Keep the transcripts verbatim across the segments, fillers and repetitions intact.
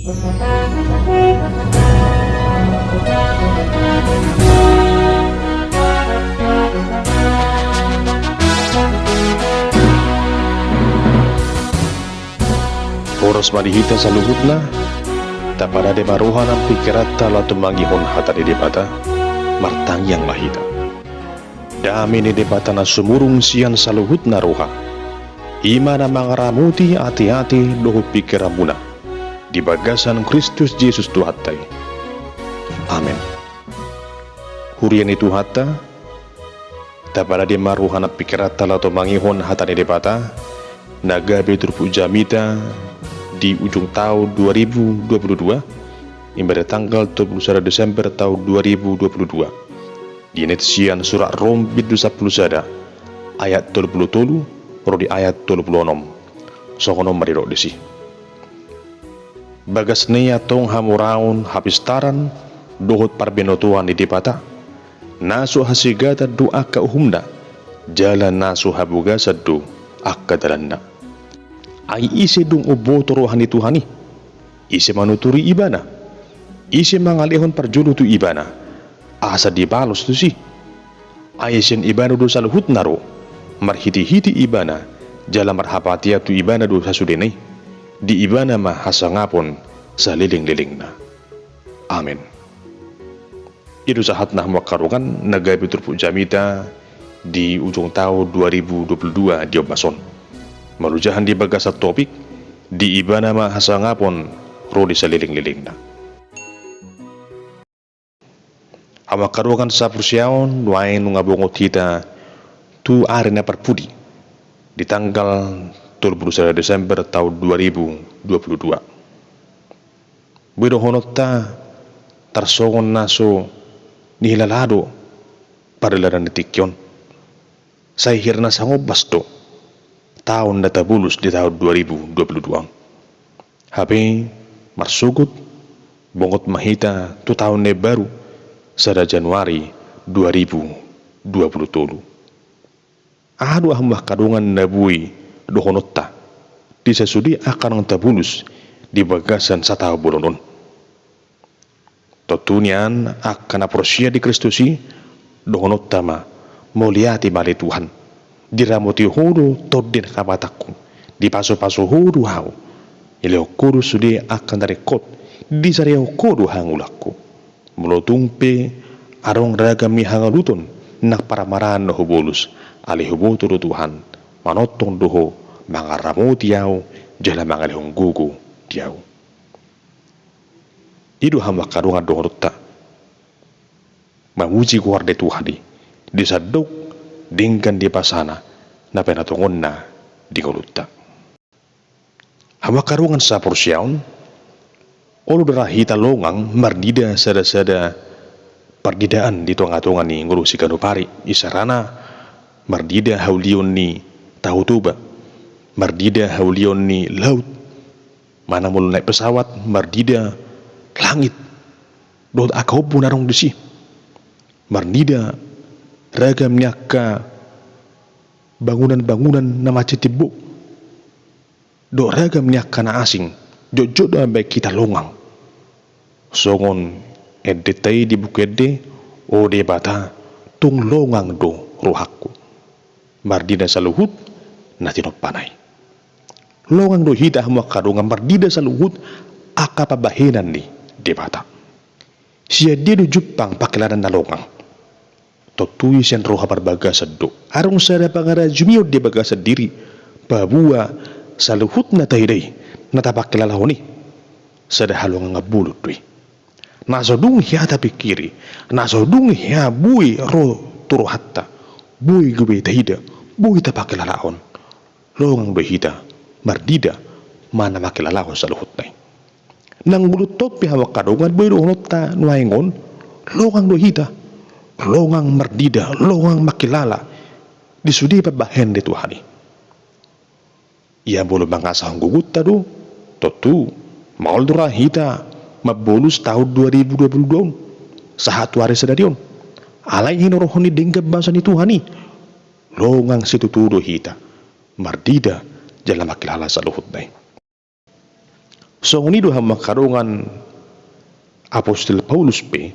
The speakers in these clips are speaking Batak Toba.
Horas ma di hita saluhutna. Taparade ma roha nang pingkiranta laho tumangihon hata ni Debata. Martangiang ma hita. Dame ni Debata na sumurung sian saluhutna roha, i ma na mangaramoti ateate dohot pingkiranmuna di bagasan Kristus Jesus Tuhanta i. Amen. Huria ni Tuhanta, taparade ma roha nang pingkiranta laho tumangihon hata ni Debata na gabe turpuk jamita di ujung taon dua ribu dua puluh dua, i ma di tanggal tolu puluh sada Desember taon dua ribu dua puluh dua. Dienet sian surat Rom bindu sampulu sada, ayat tolu puluh tolu ro di ayat tolu puluh onom. Songon on ma didok disi. Bagas ni i antong hamoraon, hapistaran dohot parbinotoan ni Debata, na so hasegatan do angka uhumna, jala na so habogasan do angka dalanna. Ai ise dung umboto roha ni Tuhan i? Ise manuturi Ibana? Ise mangalehon parjolo tu Ibana, asa dibalos tusi? Ai sian Ibana do saluhutna ro, marhitehite Ibana, jala marhapatean tu Ibana do sasudena i. Di Ibana ma hasangapon salelenglelengna. Amen. I do sahatna hamu angka dongan na gabe turpuk jamita di ujung taon dua ribu dua puluh dua di ombas on. Malojahan di bagasan topik, di Ibana ma hasangapon ro di salelenglelengna. Hamu angka dongan saporseaon, nuaeng nunga bongot hita tu ari na parpudi di tanggal tolu puluh sada Desember taon dua ribu dua puluh dua. Boi dohononta tarsongon na so nihilala do pardalanan ni tingki on. Sai hira na sangombas do taon na tabolus di taon dua ribu dua puluh dua on. Hape marsogot, bongot ma hita tu taon na imbaru, sada Januari dua ribu dua puluh tolu. Aha do hamu angka dongan na boi dohononta di sasude angka naung tabolus di bagasan sataon bolon on? Tontu nian angka na porsea di Kristus i, dohononta ma, mauliate ma ale Tuhan. Diramoti Ho do tondi ni hamatangku, dipasupasu Ho do ahu. Dilehon Ho do sude angka na ringkot, disarihon Ho do hangoluanku. Molo tung pe adong ragam ni hangoluton nang parmaraan na hubolus, alai huboto do Tuhan, manongtong do Ho mangaramoti ahu jala mangalehon gogo di ahu. I do hamu angka dongan dohononta mamuji goar ni Tuhan i di sandok denggan ni basana na pinatongonna di ngolunta. Hamu angka dongan saporseaon, olo do ra hita longang marnida sadasada parnidaan di tongatonga ni ngolu siganup ari, isarana marnida haulion ni Tao Toba, marnida haulion ni laut, manang molo naek pesawat marnida langit dohot angka ombun na adong disi, marnida ragam ni angka bangunan-bangunan na mansai timbo dohot ragam ni angka na asing, jotjot do mambahen hita longang. Songon endenta i di Buku Ende, "O Debata, tung longang do rohangku marnida saluhut na tinompana i." Longang do hita hamu angka dongan marnida saluhut angka pambahenan ni Debata. Sian dia do jumpang pangkilalaan na longang? Tontu i sian roha parbagasan do. Adong sada pangarajumion di bagasan diri, paboa saluhut na taida i, na tapangkilalahon i, sada halongangan bolon do i. Na so dung hea tapingkiri, na so dung hea boi ro tu rohanta, boi gabe taida, boi tapangkilalahon. Longang do hita marnida manang mangkilalahon saluhutna i. Nang molo tung pe hamu angka dongan boi dohononta nuaeng on, longang do hita, longang marnida, longang mangkilala di sude pambahen ni Tuhan i. Ia molo mangasahon gogonta do, tontu maol do ra hita mambolus taon dua ribu dua puluh dua on sahat tu ari sadari on. Alai hinorhon ni denggan basa ni Tuhan i, longang situtu do hita marnida jala mangkilala saluhutna i. Songon i do hamu angka dongan, Apostel Paulus pe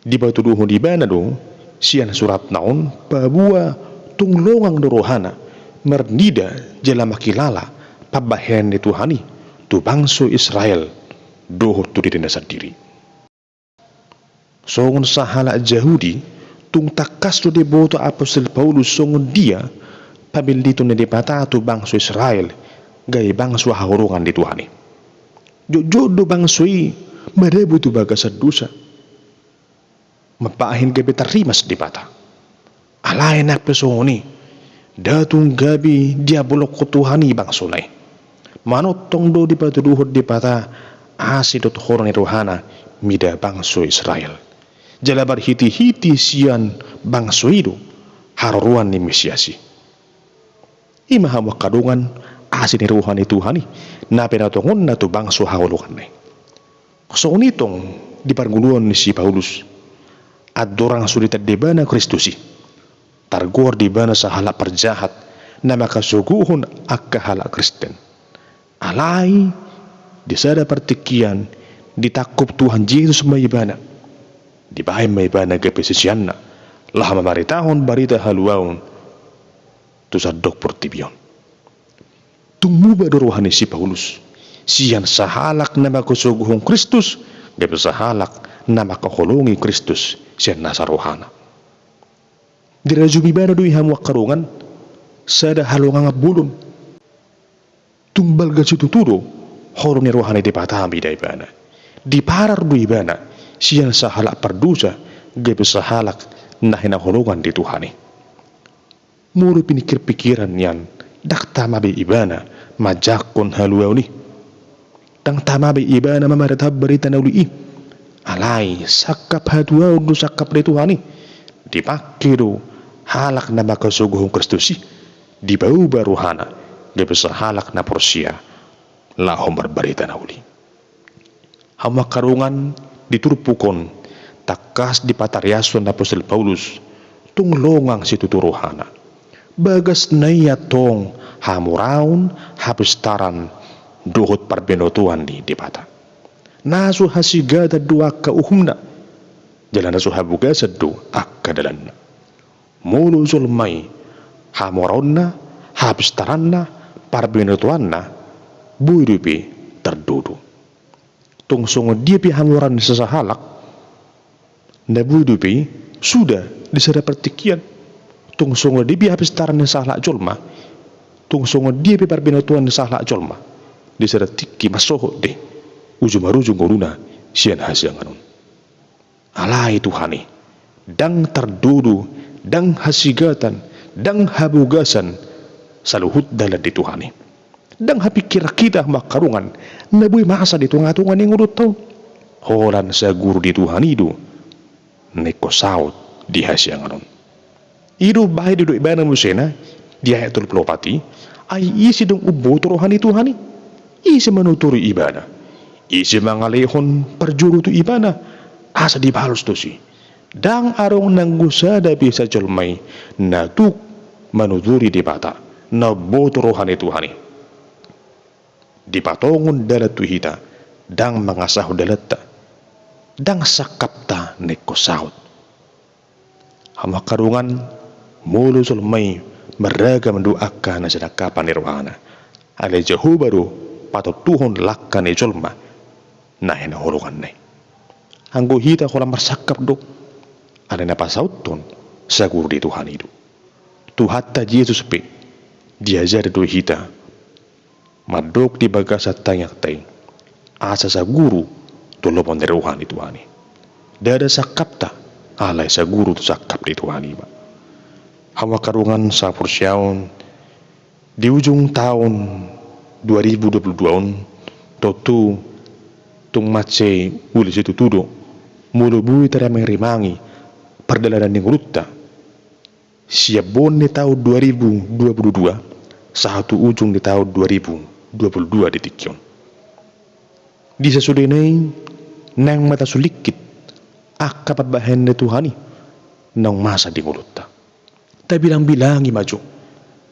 dipatuduhon ibana do sian suratna on paboa tung longang do rohana marnida jala mangkilala pambahenan ni Tuhan i tu bangso Israel dohot tu dirina sandiri. Songon sahalak Jahudi, tung tangkas do diboto Apostel Paulus songon dia pamilliton ni Debata tu bangso Israel gabe bangso haholongan ni Tuhan i. Jotjot do bangso i madabu tu bagasan dosa, mambahen gabe tarrimas Debata. Alai nang pe songon i, nda tung gabe diabolonhon Tuhan i bangsona i. Manongtong do dipatuduhon Debata asi dohot holong ni rohana mida bangso Israel, jala marhitehite sian bangso i do haroroan ni Mesias i. I ma hamu angka dongan, asi ni roha ni Tuhan i na pinatongonNa tu bangso haholonganNa i. Songon i tong di parngoluon ni si Paulus, andorang so ditanda ibana Kristus i, targoar do ibana sahalak parjahat na mangkasogohon angka halak Kristen. Alai di sada partingkian ditangkup Tuhan Jesus ma ibana, dibahen ma ibana gabe siseanNa, laho mamaritahon barita haluaon tu sandok portibi on. Tung muba do roha ni si Paulus sian sahalak na mangkasogohon Kristus gabe sahalak na mangkaholongi Kristus sian nasa rohana. Dirajumi ibana do i hamu angka dongan sada halongangan bolon. Tung balga situtu do holong ni roha ni Debata mida ibana. Diparar do ibana sian sahalak pardosa gabe sahalak na hinaholongan ni Tuhan i. Molo piningkirpingkiran nian, ndang tama be ibana manjangkon haluaon i. Ndang tama be ibana mamaritahon barita na uli i. Alai sangkap hatuaon do sangkap ni Tuhan i. Dipangke do halak na mangkasogohon Kristus i, dipauba rohana gabe sahalak na porsea laho marbarita na uli. Hamu angka dongan, di turpuk on tangkas dipatariashon Apostel Paulus tung longang situtu rohana. Bagasna i antong hamoraon, hapistaran dohot parbinotoan ni Debata. Na so hasigatan do angka uhumna, jala na so habogasan do angka dalanna. Molo jolma i hamoraonna, hapistaranna, parbinotoanna boi dope tardodo. Tung songon dia pe hamoraon ni sasahalak, na boi dope i suda di sada partingkian. Tung songon dia pe hapistaran ni sahalak jolma, tung songon dia pe parbinotoan ni sahalak jolma, di sada tingki mansohot do i uju marujung ngoluna sian hasiangan on. Alai Tuhan i, ndang tardodo, ndang hasigatan, ndang habogasan saluhut dalan ni Tuhan i. Ndang hapingkiran hita hamu angka dongan na boi masa di tongatonga ni ngolunta on. Holan saguru ni Tuhan i do na ingkon saut di hasiangan on. I do umbahen didok ibana muse na di ayat tolu pulu opat i, ai ise do umboto roha ni Tuhan i? Ise manuturi ibana? Ise mangalehon parjolo tu ibana asa dibalos tusi? Ndang adong nanggo sada pe sijolma i na tuk manuturi Debata, na umboto roha ni Tuhan i. Dipatongon dalan tu hita, ndang mangasahon dalanta, ndang sangkapta na ingkon saut. Hamu angka dongan, molo jolma i marragam do angka na sinangkapan ni rohana, alai Jahowa do patontuhon langka ni jolma na hinaholonganna i. Anggo hita holan marsangkap do, alai na pasauthon saguru ni Tuhan i do. Tuhanta Jesus pe diajari do hita mandok di bagasan tangiangta i, asa saguru tu lomo ni roha ni Tuhan i. Ndada sangkapta, alai saguru tu sangkap ni Tuhan i ma. Hamu angka dongan sahaporseaon, di ujung taon dua ribu dua puluh dua on, tontu tung mansai uli situtu do molo boi tarimangrimangi pardalanan ni ngolunta sian boan ni taon dua ribu dua puluh dua sahat tu ujung ni taon dua ribu dua puluh dua di tingki on. Di sasudena i naeng ma tasulingkit angka pambahenan ni Tuhan i naung masa di ngolunta. Tabilangbilangi ma jo,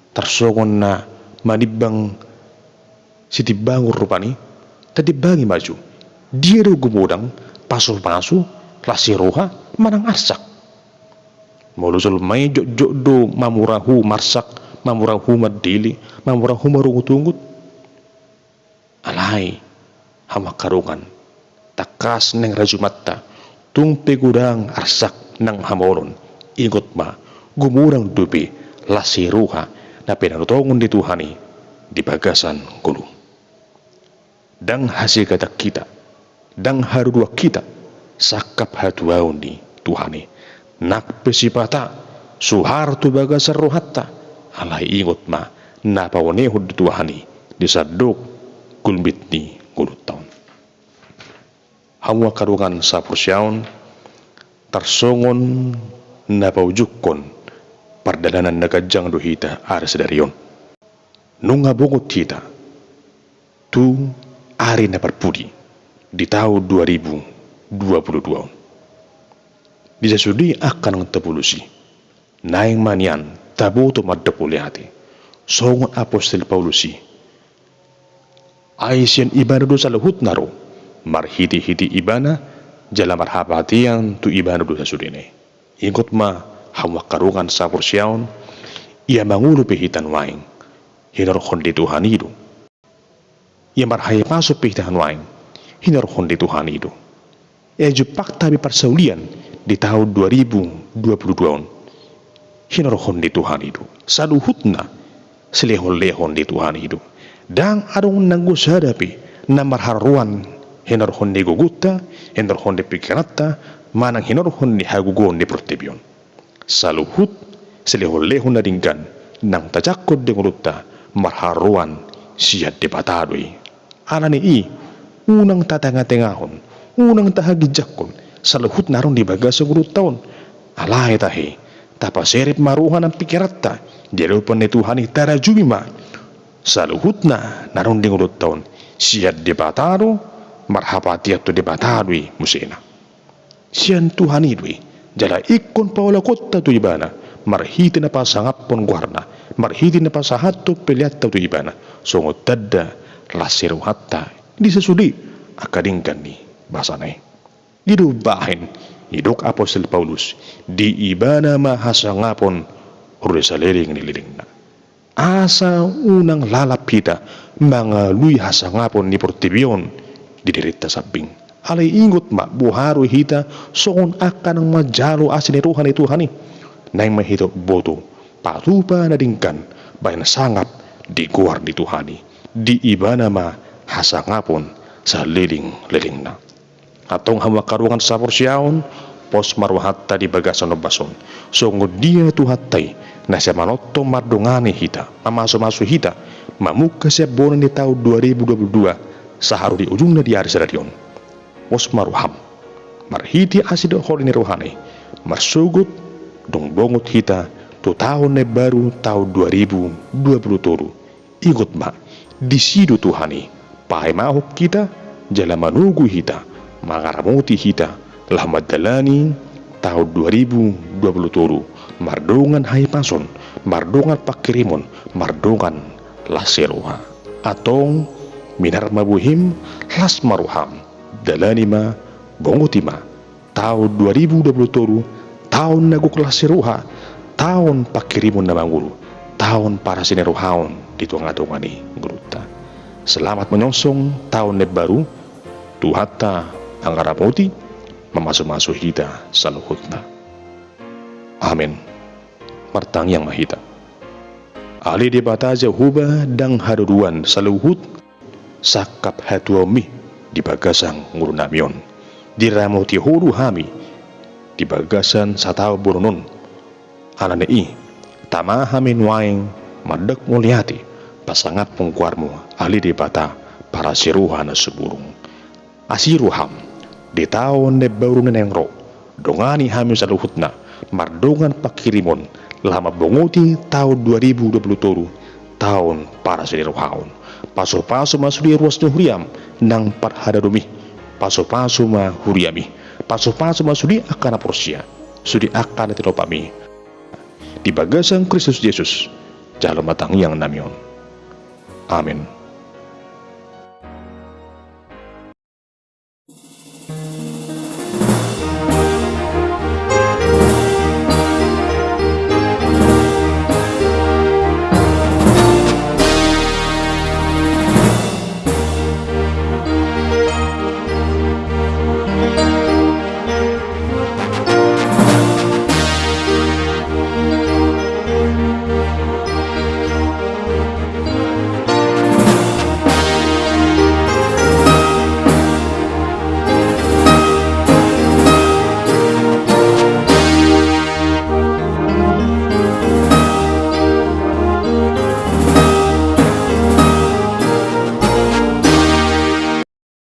tarsongon na manimbang sitimbangon rupani, Tatimbangi ma jo, dia do gumodang, pasupasu, las ni roha, manang arsak? Molo jolma i jotjot do mamurahu marsak, mamurahu mandele, mamurahu marungutungut. Alai, hamu angka dongan, tangkas naeng rajumanta, tung pe godang arsak nang hamaolon, ingot ma, gumodang dope las ni roha na pinatongon ni Tuhan i di bagasan ngolu. Ndang hasegatan hita, ndang haduduan hita, sangkap hatuaon ni Tuhan i. Nang pe sipata, suhar tu bagasan rohanta, alai ingot ma, na paonehon ni Tuhan i, di sandok gulmit ni ngolunta on. Hamu angka dongan saporseaon, tarsongon na paujungkon pardalanan na ganjang do hita ari sadari on. Nunga bongot hita tu ari na parpudi di taon dua ribu dua puluh dua on. Di sasude angka naung tapulusi, naeng ma nian taboto mandok mauliate, songon apostel Paulus i. Ai sian ibana do saluhutna ro, marhitehite ibana, jala marhapatean tu ibana do sasudena i. Ingot ma, hamu angka dongan saporseaon, ia mangolu pe hita nuaeng, hinorhon ni Tuhan i do. Ia marhahipason pe hita nuaeng, hinorhon ni Tuhan i do. Ia jumpang hami parsaulian di taon dua ribu dua puluh dua on, hinorhon ni Tuhan i do. Saluhutna silehonlehon ni Tuhan i do. Ndang adong nanggo sada pe na marharoroan hinorhon ni gogonta, hinorhon ni pingkiranta, manang hinorhon ni hagogoon ni portibi on. Saluhut silehonlehon na denggan naung tajangkon di ngolunta marharoroan sian Debata do i. Alani i, unang tatengatengahon, unang tahaginjangkon saluhut na adong di bagasan ngolunta on. Alai tahe, tapaserep ma roha nang pingkiranta di adopan ni Tuhan i, tarajumi ma saluhutna na adong di ngolunta on sian Debata do, marhapatean tu Debata do i musena. Sian Tuhan i do i, jala ingkon paulakonta tu ibana, marhite na pasangaphon goarna, marhite na pasahathon peleanta tu ibana, songon tanda las ni rohanta di sasude angka denggan ni basana i. I do umbahen didok apostel Paulus, di ibana ma hasangapon ro di saleleng ni lelengna. Asa unang lalap hita mangalului hasangapon ni portibi on di dirinta sambing. Alai ingot ma, boha do hita songon angka naung manjalo asi ni roha ni Tuhan i. Naeng ma hita umboto patupa na denggan bahen sangap di goar ni Tuhan i. Di ibana ma hasangapon saleleng lelengna. Antong hamu angka dongan saporseaon, pos ma rohanta di bagasan ombas on. Songon dia Tuhanta i na sai manongtong mandongani hita, mamasumasu hita, mamungka sian bona ni taon dua ribu dua puluh dua sahat ro di ujungna di ari sadari on. Pos ma roham. Marhite asi dohot holi ni rohana i, marsogot, dung bongot hita tu taon na imbaru, taon dua ribu dua puluh tolu. Ingot ma, disi do Tuhan i paimahon hita, jala manogu hita, mangaramoti hita, laho mandalani taon dua ribu dua puluh tolu, mardongan hahipason, mardongan pangkirimon, mardongan las ni roha. Antong, minar ma bohim, las ma roham, dalani ma, bongoti ma, taon dua ribu dua puluh tolu, taon na gok las ni roha, taon pangkirimon na mangolu, taon parasirohaon di tongatonga ni ngolunta. Selamat menyongsong taon na imbaru, Tuhanta mangaramoti, mamasumasu hita saluhutna. Amen. Martangiang ma hita. Ale Debata Jahowa, ndang haduduan saluhut sangkap hatuaonmi di bagasan ngolunami on. Diramoti Ho do hami di bagasan sataon bolon on. Alani i, tama hami nuaeng mandok mauliate, pasangaphon goarmu, ale Debata parasiroha na sumurung. Asi roham, di taon na imbaru na naeng ro, dongani hami saluhutna, mardongan pangkirimon, laho mambongoti taon dua ribu dua puluh tolu, taon parasirohaon. Pasupasu ma sude ruas ni huriam, nang parhadadomi. Pasupasu ma huriami. Pasupasu ma sude angka na porsea, sude angka na tinopami. Di bagasan Kristus Jesus, jalo ma tangiangnami on. Amen.